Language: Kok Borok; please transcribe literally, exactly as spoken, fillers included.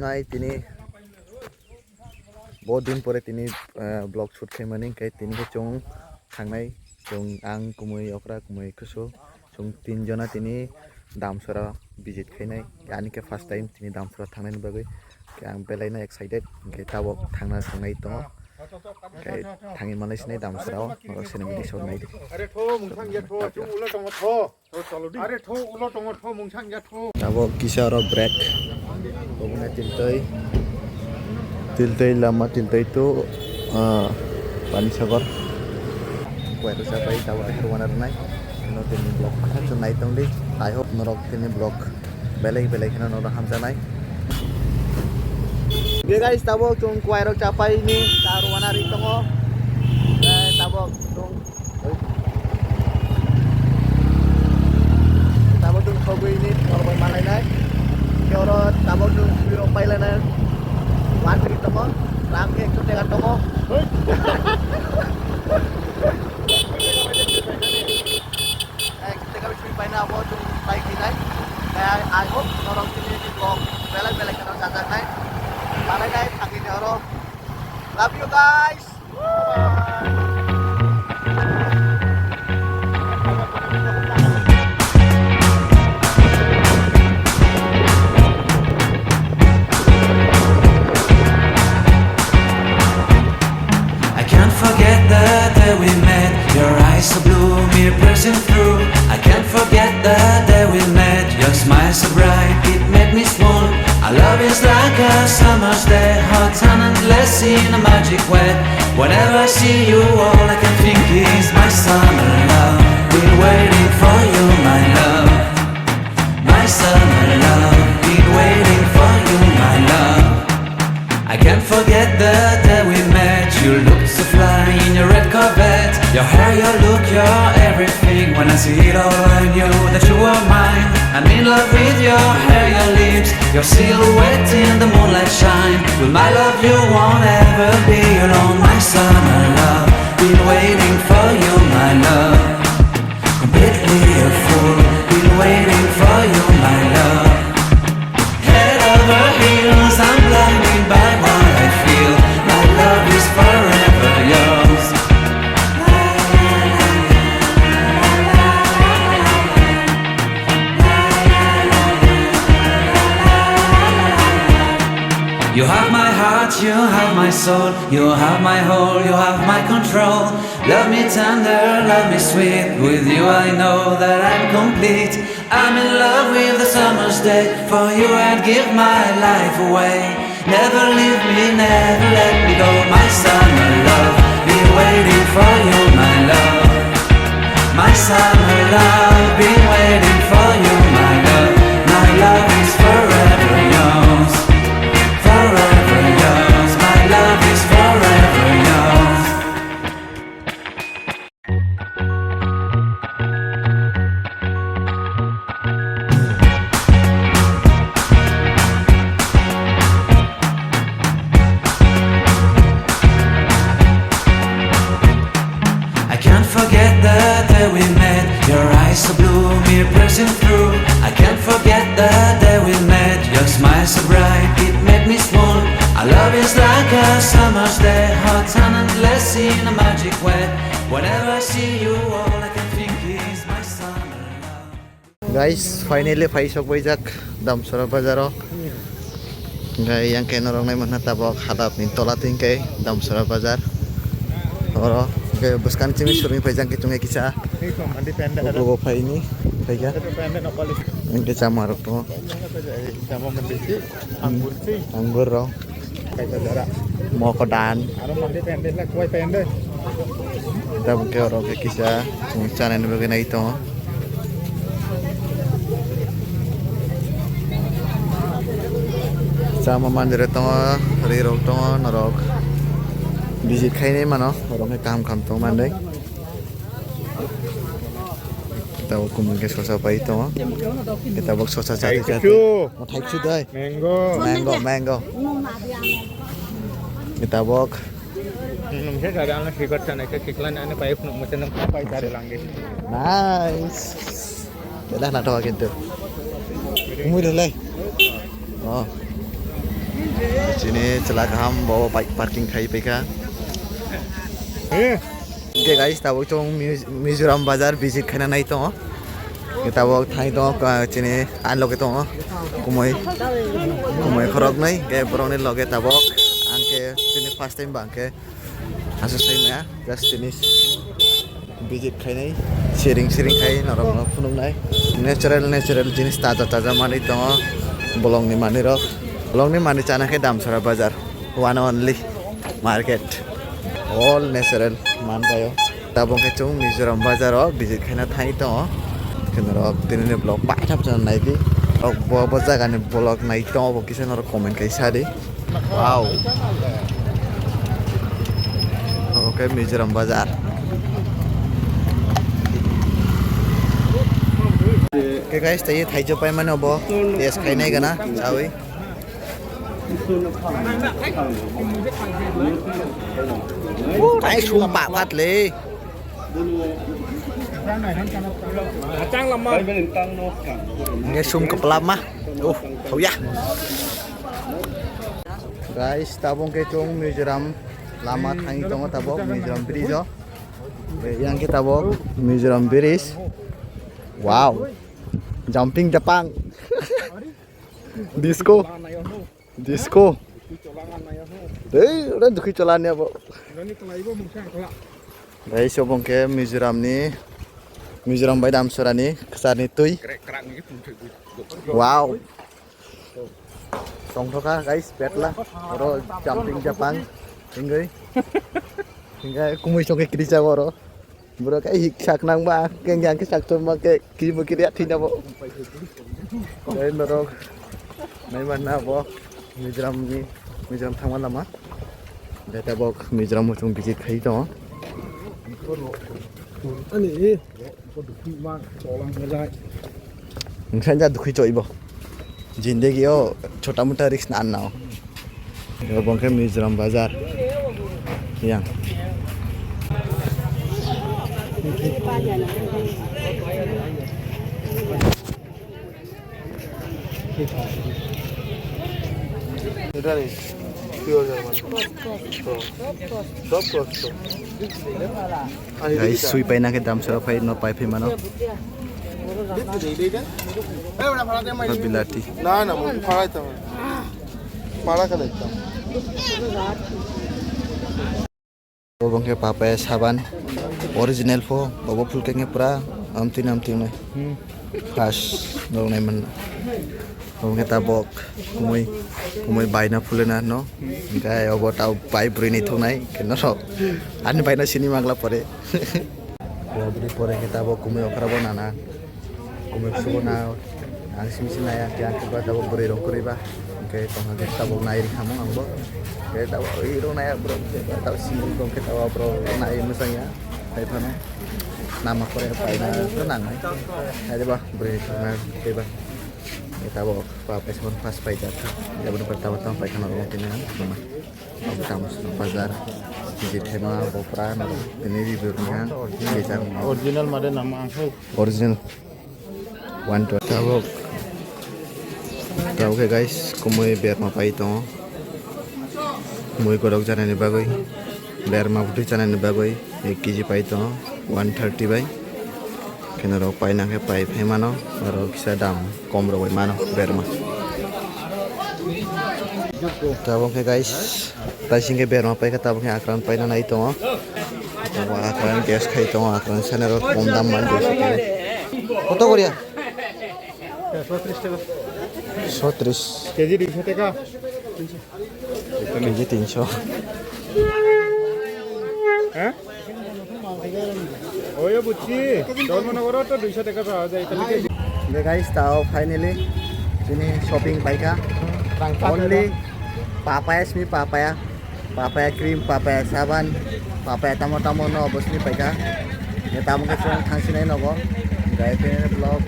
Nai tini bo din pore tini, eh, vlog shoot khaimani, hwnkhe tini khe chwng thangnai, chwng ang kumui okra kumui kusu, chwng tin jona tini Damsora visit khainai, ani khe first time tini Damsora thangnaini bagwi, khe ang belaino excited, hwnkhe tabok thangna sangnai tongo, khe thangwi manlai sinai Damsora o, norok sini video shot naidi. Are tho, mungsang ya tho, chwng ulo tongo tho. Are tho, ulo tongo tho, mungsang ya tho. Abo kisa oro break. Obwna tiltei. Tiltei lama tiltei to, ah, Panisagar. Kuai rwsa bai tabok khe rwna rwnai. Ino tini vlog kha chwng nai tongdi. I hope norok tini vlog belai belai kheno norok hamjaknai. Be guys, tabok chwng kuai rok chapai ni ta rwna ri tongo. Eh, tabok chwng Tabok chwng sogwi ni borok bai malainai. Khe oro tabok chwng swi rok pailainai. One minute tongo. Ram khe ekso tega tongo. Ekso tega swi paina abo chwng pai khinai. I hope norok tini vlog belai belai kheno chajaknai. Malainai thangwi ni oro. Love you guys. I can't forget the day we met. Your eyes so blue, me piercing through. I can't forget the day we met. Your smile so bright, it made me swoon. Our love is like a summer's day, hot and endless in a magic way. Whenever I see you, all I can think is my summer love. Been waiting for you, my love. My summer love, been waiting for you, my love. I can't forget the day we met. You looked so fly in your red Corvette. Your hair, your look, your everything. When I see it all, I knew that you were mine. I'm in love with your hair, your lips, your silhouette in the moonlight shine. With my love, you won't ever be alone. My summer love, been waiting for you, my love. Completely a fool, been waiting for you, my love. Head over heels, I'm blinded by what I feel. My love is forever yours. You have my heart, you have my soul, you have my whole, you have my control. Love me tender, love me sweet. With you I know that I'm complete. I'm in love with the summer's day. For you I'd give my life away. Never leave me, never let me go. My summer love, been waiting for you, my love. My summer love, been waiting for you, my love. My love is forever yours, forever yours. My love is forever yours. I can't forget the day we met. Your eyes so blue, me piercing through. I can't forget the day we met. Your smile so bright, it made me swoon. Our love is like a summer's day, hot and endless in a magic way. Whenever I see you, all I can think is my summer love. Guys, finally phai sok baijak Damsora bazaro. Hingke yang khe norok nai manna tabok hadap ni tola tin khe Damsora bazar. Oro hingke bwskang chini suring phai jang khe chunge kisa. Ugo phaini phaikha. Hingke chama rok tongo. Anggur rok. Moko dan. Tabuk khe oro khe kisa chwng chanani bagwi nai tongo. Chama manjare tongo, ri rok tongo, norok visit khainai mano, oro khe kaham kaham tongmani. Tabuk kumui khe sosa pai tongo. Tabuk sosa chati chati. Thaichu. O thaichu dai. Mango. Mango, mango. Tabuk. Nungse jare ano sikot chanai khe kiklani ano pai phunuk mate nung pai jare langdi. Nice. Dah na toh kintu. Kumui deh lai. Oh. Chini chwla kaham bo bike parking khai paikha. Hwnkhe guys, tabuk chwng Miz-, Mizoram bazar visit khaina nai tongo. Hwnkhe tabuk thai tongo, ah, chini ani loge tongo. Kumui, kumui khoroknwi, hwnkhe borokni loge tabuk. Ang khe chini first time ba hwnkhe aswk sai maya, just chini visit khainai, siring siring khai norokno phunuknai. Natural, natural jinis taja taja manwi tongo. Bolongni manwirok, bolongni manwi chana khe Damsara bazar, one only market, all natural manbaio. Tabuk khe chwng Mizoram bazaro visit khaina thangwi tongo. Kheno rok tinini vlog paithak jana naidi. Rok bo, bo jagani vlog nai tongo bo kisa norok comment khai sadi. Wow. Oke, Mizoram bazar. Oke guys, tei thaijo pai mano bo. Yes, khainai gana, chawi. Thai sum pa phat le. Nge sum kepelap mah. Uh, oh ya. Guys, tabung ke chung Mizoram lama thangwi tongo tabok Mizoram bridge o. Yang ke tabok Mizoram bridge. Wow. Jumping Japan. Disco. Disco. Dei, udah dukhi chola ni abo. Dei, sobong ke Mizoram ni, Mizoram bai Damsara ni, kesar ni tui. Wow. Tongthoka guys, petla. Oro jumping Japan. Hinggai. Hinggai kumui songke kiri jago oro. Bro kai hik sak nang ba, keng yang ke sak thum ba ke kiri bo kiri athi na bo. Dei norok. Nai man na bo. Mizoram ni, Mizoram thangma lama. Dei tabok Mizoram muchung visit khai tongo. Ani, eh, ko dukhi ma, cholang hajai. Nungsa ja dukhi choi bo. Jindegi o chota mota risk na anna o. Obo hwnkhe Mizoram bazar. Yang. Guys, sui paina khe Damsara phai no pai phai mano. Bilati. Na, na, mo para ito. Para ka ito. Obo hwnkhe papaya saban original pho, obo phulkhe pura amtwino amtwino. First nuknai man. Obo hwnkhe tabok kumui, kumui baina phulina no. Hwnkhe obo tabok bai bwrwini thuknai, khe norok ani baina sini mangla pore. Bwrwi pore hwnkhe tabok kumui okra bo nana. Kumui kusugo na, ang simi simi naya, khe ang khe ba tabok bwrwi rok kwrwi ba, hwnkhe tongkha khe tabok nai rikha mo ang bo, khe tabok ui rok naya borok, tabok simi rok khe tabok borok nai mwchang ya, hai phano nama kore paina to nangnai, hai ba bwrwi rok na tei ba, khe tabok pa paisa phano pass paijak kha, aboni pore tabok tamo paikha norok tini ang tongma. Tamo bazar, tini thema bopra, tini ribirni ang, khe jang. Original made nama ang. Original. One twenty. Tabuk, tabuk khe guys, kumui berma pai tongo. Kumui godok janani bagwi, berma bwtwi chanani bagwi ek kg pai tongo, one thirty bai. Kheno rok paina khe pai phai mano, aro kisa dam kom rok bai mano berma. Tabuk khe guys, taising khe berma paikha, tabuk khe akran paina nai tongo. Abo akran gas khai tongo, akran sana rok kom dam man duiso khe. Koto goria? Sotris. Keji duiso taka. Keji tinso. Hah? Oyo buchi. Dharmanagar to duiso taka pawa jai. Tale keji. Guys, tao finally chini shopping paikha. Only papaya simi papaya. Papaya cream, papaya saban, papaya tamo tamo no bosni paikha. Ne tamo khe chwng thangsinai nogo. Gai khe vlog.